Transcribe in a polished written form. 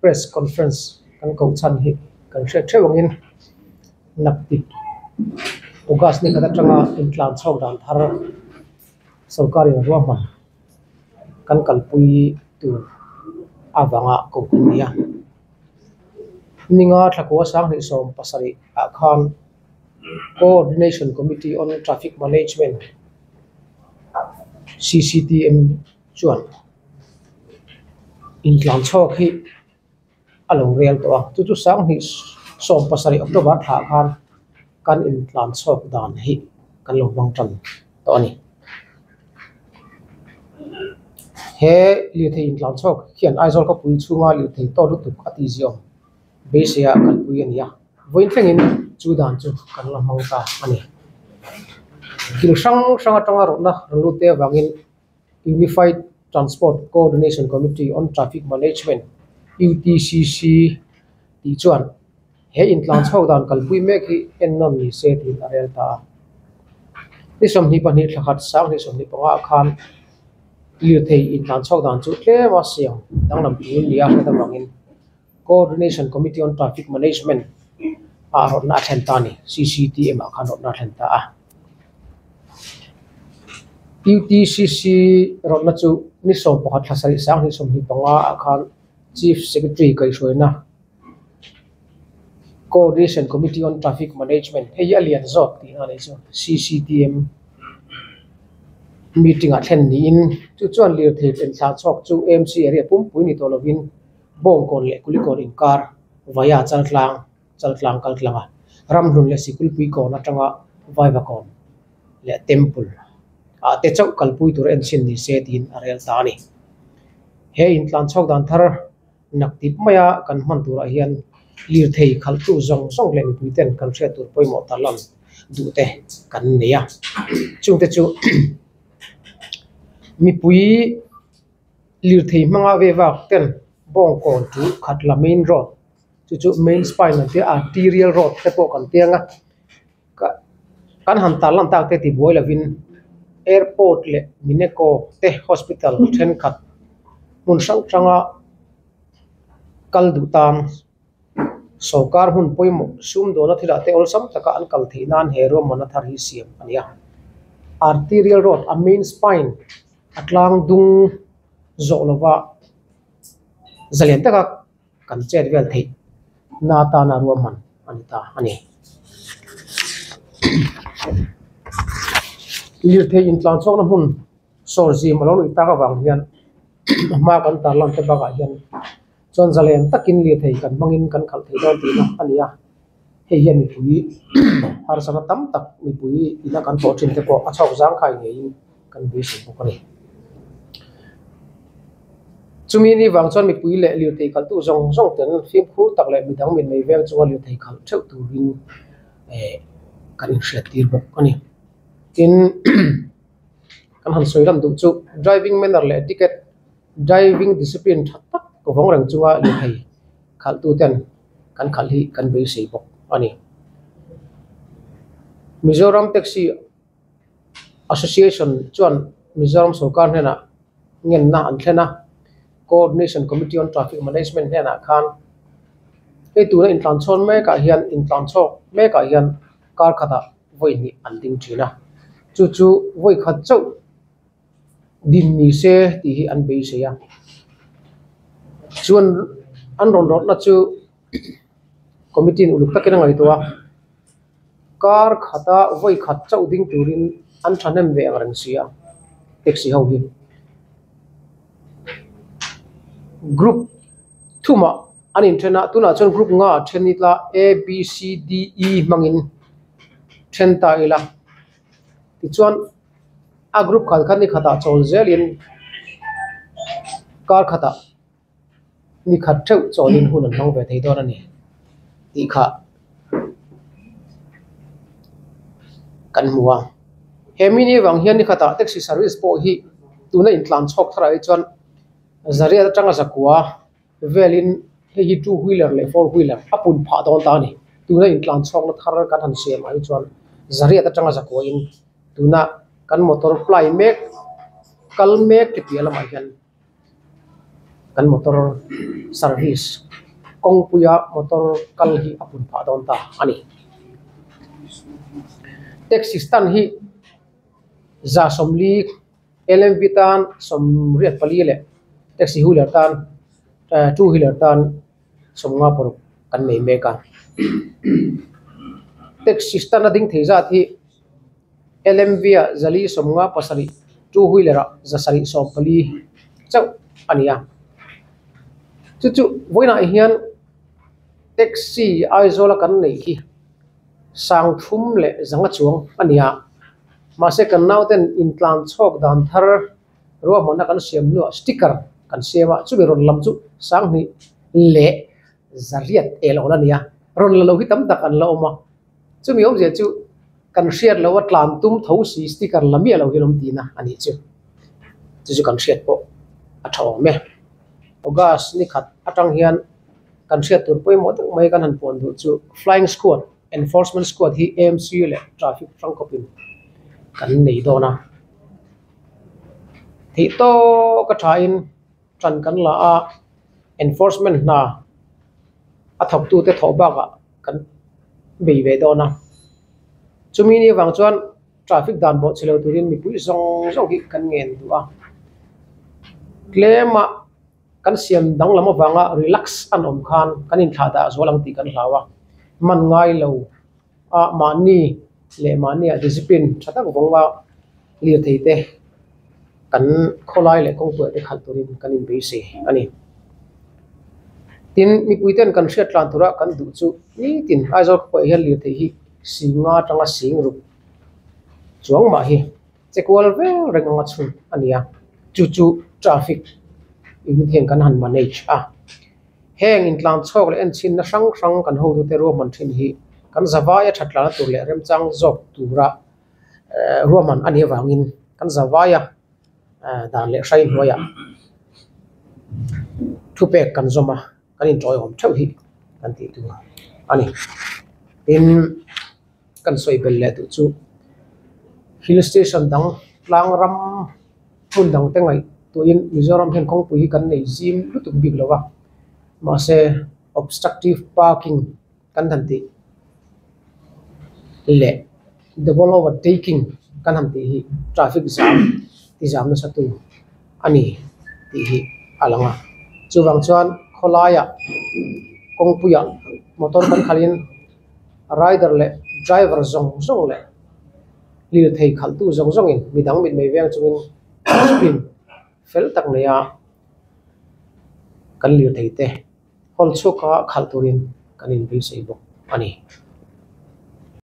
Press Conference kan koh chhan hi kan hriat theuh angin naktik August ni khat atanga intlan chhuak dan thar sorkarin ruahman kan kalpui tur avanga koh kan ni a. Ninga thlakua sanghnih 70 ah khan Coordination Committee on Traffic Management, CCTM, chuan intlan chhawk hi a lo rel tawh a, chu chu 2017 October thlah khan kan intlan chhawk dan hi kan lo hmang tan tawh a ni. He lirthei intlan chhawk hian Aizawl khawpui chhunga lirthei tawt lutuk a tihziawm beiseia kalpui a ni a, vawiin thlengin chu dan chu kan la hmang ta a ni. Thil hrang hrang atanga rawhna rawn lut te avangin Unified Transport Coordination Committee on Traffic Management, UTCC, tih chuan he intlan chhuak dan kalpui mek hi ennawn ni se tiin a rel ta a. Ni 22 thla khat 2025 ah khan lirthei intlan chhuak dan chu tlema siam danglam tul nia hriat avangin Coordination Committee on Traffic Management ah rawtna a thlen ta a ni. CCTM ah khan rawtna a thlen ta a. UTCC rawtna chu ni 11 thla 7 2025 ah khan Chief Secretary kaihhruaina Coordination Committee on Traffic Management hei hi a lian zawk tihna a nih chu CCTM meeting ah thlen niin chu chuan lirthei thlenthlah chhuak chu AMC area pumpui ni tawh lovin Bawngkawn leh Kulikawn inkar Vaia Chaltlang Chaltlang kal tlang a, Ramhlun leh Sikulpui kawn atanga Vaivakawn leh Temple ah te chauh kalpui tur enchhin ni se tiin a rel ta a ni. He intlan chhuak dan thar naktip maia kan hman turah hian lirthei khalhtu zawng zawng leh mipui ten kan hriat tur pawimawh ta lan duh te kan nei a. Chungte chu mipui lirthei hmanga ve vak ten Bawngkawn chu Khatla main road chu chu main spine an tia arterial road te pawh kan tiang a kan han tar lan tak te tibuai lovin airport leh Mineco te hospital thenkhat hmun hrang hranga kal duh tan sorkar hmun pawimawh sumdawna thilah te awlsam taka an kal theih nan he ruahmanna thar hi siam a ni a. Arterial road a main spine a tlang dung zawh lova zalen taka kan chet vel theih na atana ruahman a ni ta a ni. Lirthei intlan chhuakna hmun sawr zim a lo nuih tak avang hian a hma kan tarlan te bakah hian chuan zalen takin lirthei kan hmangin kan khalh thei dawn tihna a ni a, hei hian mipui harsatna tam tak mipui ina kan tawh thin te pawh a chhawk zangkhai ngeiin kan beisei bawk a ni. Chumi ni vang chuan mipui leh lirthei khalhtu zawng zawng ten fimkhur tak leh midang min nei veng chunga lirthei khalh theuh turin eh kan inhriat tir bawk a ni. Tin, kan han sawi lam duh chu driving manner leh etiquette, driving discipline tha tak vawng reng chunga lirthei khalhtu ten kan khalh hi kan beisei bawk a ni. Mizoram Taxi Association chuan Mizoram sorkar hnenah ngenna an thlen a, Coordination Committee on Traffic Management hnenah khan hei tuna intlan chhawn mekah hian intlan chhawk mekah hian kar khatah vawi hnih an ding thin a, chu chu vawi khat chauh din ni se tih hi an beisei a, chuan an rawn rawtna chu committee in uluk takin a ngaihtuah a. Kar khata vawi khat chauh ding turin an thahnem ve ang reng si a, taxi ho hi. Group thumah an inthen a, tunah chuan group nga ah then ila A B C D E hmangin then ta ila. Tichuan a group khat kha ni khatah chawl zelin kar khatah ni khat theuh chawlin hun an hmang ve thei dawn a ni tih kha kan hmu a. He mini avang hian ni khatah taxi service pawh hi tuna intlan chhawk tharah hi chuan zariat atanga zakua velin hei hi two wheeler leh four wheeler a pun phah dawn ta a ni. Tuna intlan chhawkna thar kan han siam ah hi chuan zariat atanga zakua in tuna kan motor ply mek kal mek te piah lamah hian. Kan motor service kawngpuia motor kal hi a pun phah dawn ta a ni. Taxi stand hi 140 LMV tan 84 leh taxi wheeler tan two wheeler tan 56 kan nei mek a. Taxi stand a ding thei zat hi LMV ah 457, two wheeler ah 714 chauh a ni a. Chu chu vawiinah hian taxi Aizawl a kan neih hi 3100 chuang a ni a. Mahse kan nauten intlan chhawk dan thar ruahmanna kan siam hnuah sticker kan siam a, chumi rawn lam chu 2800 el awl a ni a. Rawn la lo hi tam tak an la awm a. Chumi awmzia chu kan hriat loh a tlan tum tho si sticker la miah lo hi an awm tihna a nih chu. Chu chu kan hriat pawh a tha awm e. August ni khat atang hian kan hriat tur pawimawh deuh mai kan han puan duh chu Flying Squad, Enforcement Squad hi AMC leh Traffic hrangkawpin kan nei dawn a. Theih tawk a thain tan kan la a, enforcement hna a thawktute thawh bakah kan bei ve dawn a. Chumi ni avang chuan traffic dan bawh chhe lo turin mipui zawng zawng hi kan ngen duh a. Tlema kan siam danglam avanga relax an awm khan kan inthlah dah zual ang tih kan hlau a. Man ngai lo a mahni leh mahnia discipline tha tak vawnga lirthei te kan khawlai leh kawngpuiah te khalh turin kan inbeisei a ni. Tin, mipui ten kan hriat tlan tura kan duh chu nitin Aizawl khawpuiah hian lirthei hi 5 atanga 6 chuang mah hi che kual vel reng anga chhun a ni a, chu chu traffic unit hian kan han manage a. Heng intlan chhawk leh enchinna hrang hrang kan hotute ruahman thin hi kan zavaia that tlana tur leh remchang zawk tura ruahman a nih avangin kan zavaia dan leh hrai hnuaiah thupek kan zawm a, kan inṭawiawm theuh hi kan tih tur a ni. Tin, kan sawi bel leh duh chu hill station dang tlang ram hmun dang te ngaihtuahin Mizoram hian kawngpui hi kan nei zim lutuk bik lo a, mahse obstructive parking kan han tih leh double overtaking kan han tih hi traffic jam ti zam nasa tu a ni tih hi a lang a. Chuvang chuan khawlaiah kawngpuiah motor kan khalhin rider leh driver zawng zawng leh lirthei khalhtu zawng zawngin midang mitmei veng chungin spin fel tak neia kan lirthei te hawl chhuaka khalh turin kan inbeisei bawk a ni.